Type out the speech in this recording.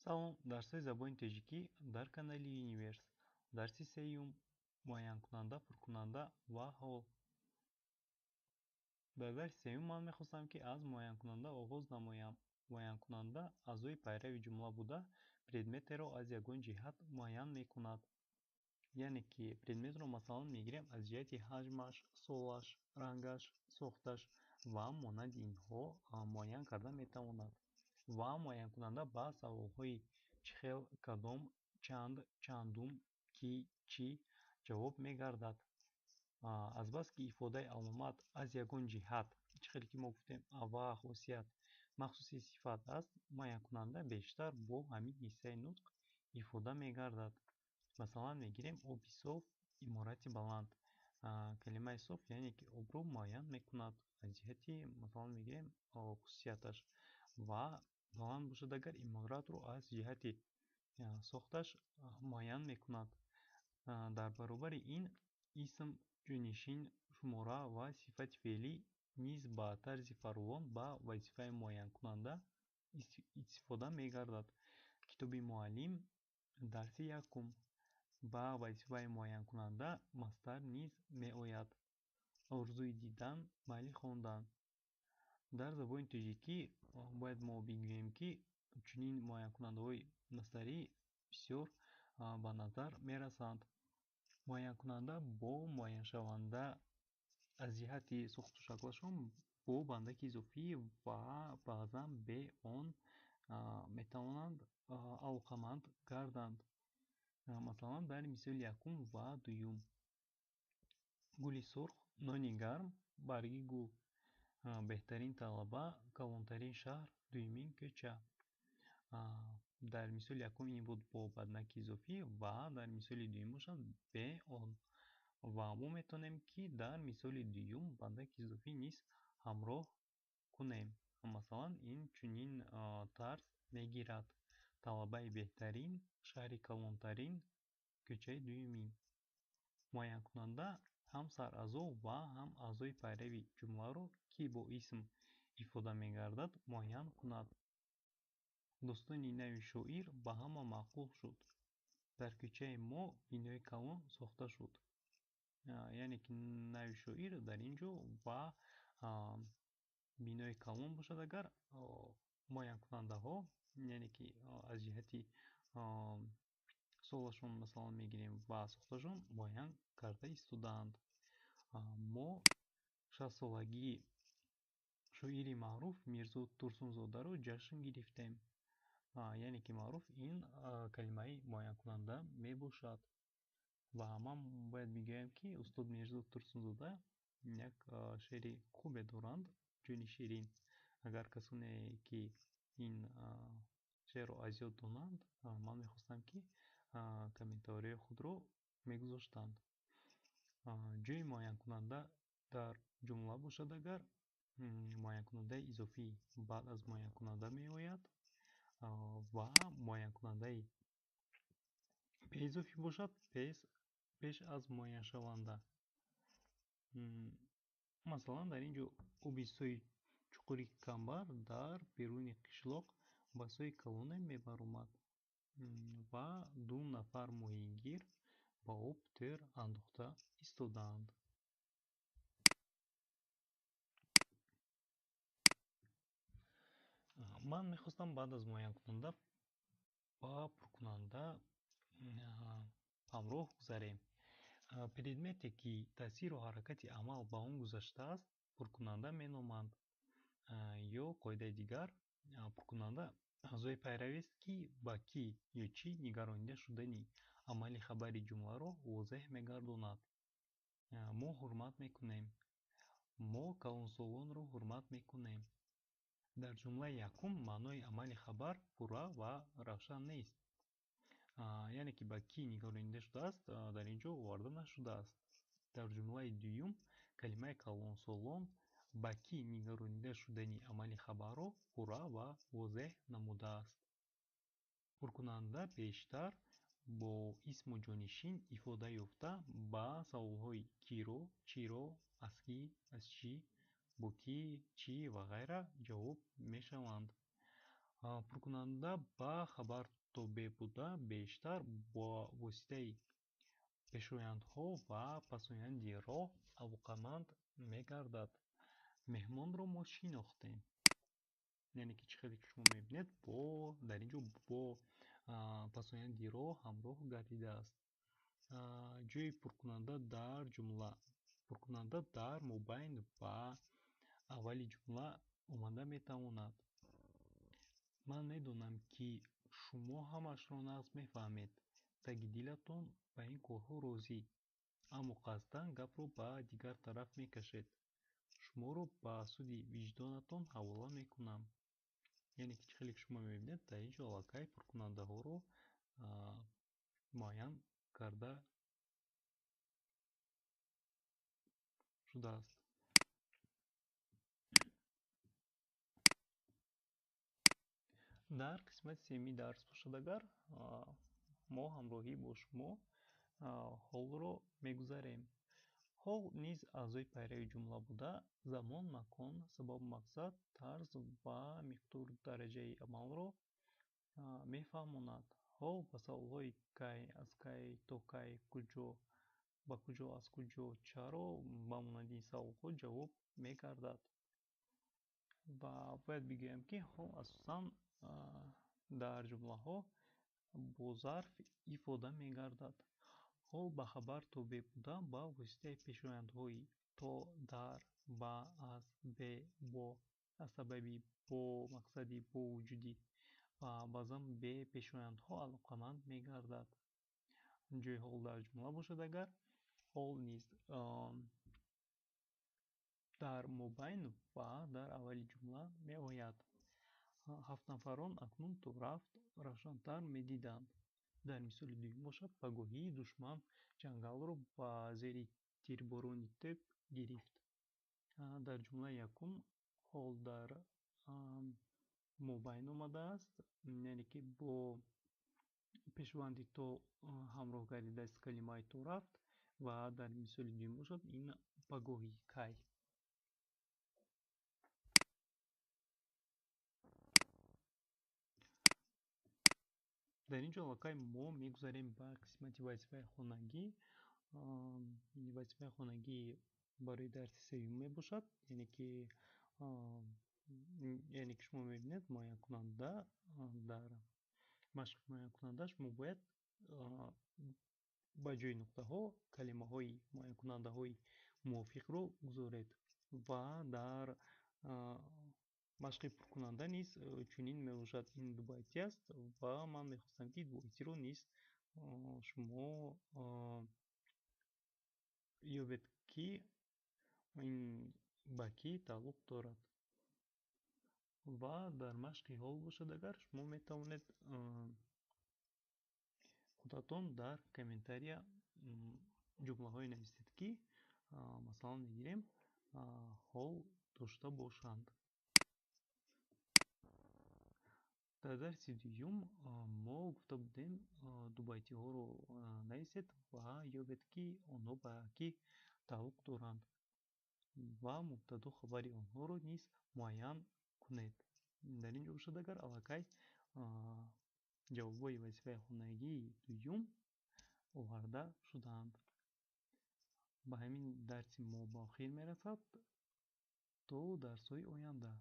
Салом, дарсҳои забони тоҷикӣ дар канали Юниверс. Дарси сеюм: муайянкунанда, пуркунанда ва ҳол. Дар дарси сеюм ман мехостам, ки аз муайянкунанда оғоз намоям. Муайянкунанда аъзои пайрави ҷумла буда, предметеро аз ягон ҷиҳат муайян мекунад. Яъне ки предметро масалан мегирем аз ҷиҳати ҳаҷмаш, солаш, рангаш, сохташ ва монанди инҳо муайян карда метавонад. Ва муайянкунанда ба саволҳои чӣ хел, кадом, чанд, чандум, ки, чӣ ҷавоб мегардад. Азбаски ифодаи аломат аз ягон ҷиҳат, чӣ хеле ки мо гуфтем, ва хосият махсуси сифат аст, муайянкунанда бештар бо ҳамин ҳиссаи нутқ ифода мегардад. Масалан мегирем оби соф, иморати баланд. Калимаи соф яъне ки обро муайян мекунад аз ҷиҳати, масалан мегирем, хусусияташ, ва баланд бошад агар иморатро аз ҷиҳати сохташ муайян мекунад. Дар баробари ин исм, ҷонишин, шумора ва сифати феълӣ низ ба тарзи фаровон ба вазифаи муайянкунанда истифода мегардад. Китоби муаллим, дарси якум. Ба вазифаи муайянкунанда масдар низ меояд. Орзуи дидан, майли хондан. Дар забони тоҷикӣ бояд мо бигӯем, ки чунин муайянкунандаҳои масдарӣ бисёр ба назар мерасанд. Муайянкунанда бо муайяншаванда аз ҷиҳати сохту шаклашон бо бандаки изофӣ ва баъзан бе он метавонанд алоқаманд гарданд. Масалан, дар мисоли якум ва дуюм: гули сурх, нони гарм, барги гул, беҳтарин талаба, калонтарин шаҳр, дуюмин кӯча. Дар мисоли якум ин буд бо бандаки изофӣ ва дар мисоли дуюм бошад бе он. Ва мо метавонем, ки дар мисоли дуюм бандаки изофӣ низ ҳамроҳ кунем. Масалан, ин чунин тарз мегирад: талабаи беҳтарин, шаҳри калонтарин, кӯчаи дуюмин. Муайянкунанда ҳам сараъзо ва ҳам аъзои пайрави ҷумларо, ки бо исм ифода мегардад, муайян кунад. Достони нави шоир ба ҳама маъқул шуд. Дар кӯчаи мо бинои калон сохта шуд. Яъне ки нави шоир дар ин ҷо ва бинои калон бошад агар муайянкунандаҳо, яъне ки аз ҷиҳати солашон масалан мегирем ва сохташон муайян карда истодаанд. Мо 60-солагии шоири маъруф Мирзо Турсунзодаро ҷашн гирифтем. Яъне ки маъруф ин калимаи муайянкунанда мебошад. Ва ман бояд бигӯям, ки устод Мирзо Турсунзода як шеъри хубе доранд, Ҷони Ширин. Агар касоне ки ин шеърро аз ёд донанд, ман мехостам, ки комментарияи худро мегузоштанд. Ҷои муайянкунанда дар ҷумла бошад агар муайянкунандаи изофӣ баъд аз муайянкунанда меояд ва муайянкунандаи беизофӣ бошад пеш аз муайяншаванда. Масалан, дар ин ҷо оби сӯи чуқури камбар дар беруни қишлоқ ба сӯи калоне мебаромад ва ду нафар моҳигир ба об тӯр андохта истодаанд. Ман мехостам баъд аз муайянкунанда ба пуркунанда ҳамроҳ гузарем. Предмете, ки таъсиру ҳаракати амал ба он гузаштааст, пуркунанда меноманд. Ё қоидаи дигар, пуркунанда аъзои пайравист, ки ба кӣ ё чӣ нигаронида шудани амали хабари ҷумларо возеҳ мегардонад. Мо ҳурмат мекунем. Мо калонсолонро ҳурмат мекунем. Дар ҷумлаи якум маънои амали хабар пурра ва равшан нест. Яъне ки ба кӣ нигаронида шудааст, дар ин ҷо оварда нашудааст. Дар ҷумлаи дуюм калимаи калонсолон ба кӣ нигаронида шудани амали хабарро пурра ва возеҳ намудааст. Пуркунанда бештар бо исму ҷонишин ифода ёфта ба саволҳои киро, чиро, аз кӣ, аз чӣ, бо кӣ, чӣ ва ғайра ҷавоб мешаванд. Пуркунанда ба хабар тобеъ буда, бештар бо воситаи пешояндҳо ва пасоянди роҳ алоқаманд мегардад. Меҳмонро мо шинохтем. Яъне ки чӣ хеле ки шумо мебинед, бо дар ин ҷо бо пасоянди роҳ ҳамроҳ гардидааст. Ҷойи пуркунанда дар ҷумла. Пуркунанда дар мобайн ва аввали ҷумла омада метавонад. Ман медонам, ки шумо ҳамашро нағз мефаҳмед. Таги дилатон ба ин корҳо розӣ, аммо қасдан гапро ба дигар тараф мекашед. Шуморо ба суди виҷдонатон ҳавола мекунам. Яъне ки чӣ хеле ки шумо мебинед, дар ин ҷо аллакай пуркунандаҳоро муайян карда шудааст. Дар қисмати сеюми дарс бошад агар, мо ҳамроҳӣ бо шумо ҳолро мегузарем. Ҳол низ аъзои пайрави ҷумла буда, замон, макон, сабабу мақсад, тарз ва миқдору дараҷаи амалро мефаҳмонад. Ҳол ба саволҳои кай, аз кай, то кай, куҷо, ба куҷо, аз куҷо, чаро ба монанди ин саволҳо ҷавоб мегардад. Ва бояд бигӯям, ки ҳол асосан дар ҷумлаҳо бо зарф ифода мегардад. Ҳол ба хабар тобеъ буда, ба воситаи пешояндҳои то, дар, ба, аз, бе, бо, аз сабаби, бо мақсади, бо вуҷуди ва баъзан бе пешояндҳо алоқаманд мегардад. Ҷойи ҳол дар ҷумла бошад агар, ҳол низ дар мобайн ва дар аввали ҷумла меояд. Ҳафт нафарон акнун то рафт равшантар медиданд. Дар мисоли дуюм бошад, пагоҳии душман ҷангалро ба зери тирборони тӯб гирифт. Дар ҷумлаи якум ҳол дар мобайн омадааст, яъне ки бо пешванди то ҳамроҳ гардидааст калимаи то рафт, ва дар мисоли дуюм бошад ин пагоҳи кай. Дар ин ҷо аллакай мо мегузарем ба қисмати вазифаи хонагӣ. Вазифаи хонагӣ барои дарси сеюм мебошад, яъне ки шумо мебинед муайянкунанда дар машқи муайянкунанда шумо бояд ба ҷои нуқтаҳо калимаҳои муайянкунандаҳои мувофиқро гузоред ва дар машқи пуркунанда низ чунин мебошад. Ин дубайтӣ аст ва ман мехостам, ки дубайтиро низ шумо ёбед, ки ин ба кӣ тааллуқ дорад. Ва дар машқи ҳол бошад агар, шумо метавонед худатон дар комментария ҷумлаҳое нависед, ки масалан мегирем ҳол дошта бошанд. Дар дарси дуюм мо гуфта будем дубайтиҳоро нависед ва ёбед, ки онҳо ба кӣ тааллуқ доранд ва мубтадо хабари онҳоро низ муайян кунед. Дар ин ҷо бошад агар аллакай ҷавобҳои вазифаи хонагии дуюм оварда шудаанд. Ба ҳамин дарси мо ба охир мерасад. То дарсҳои оянда.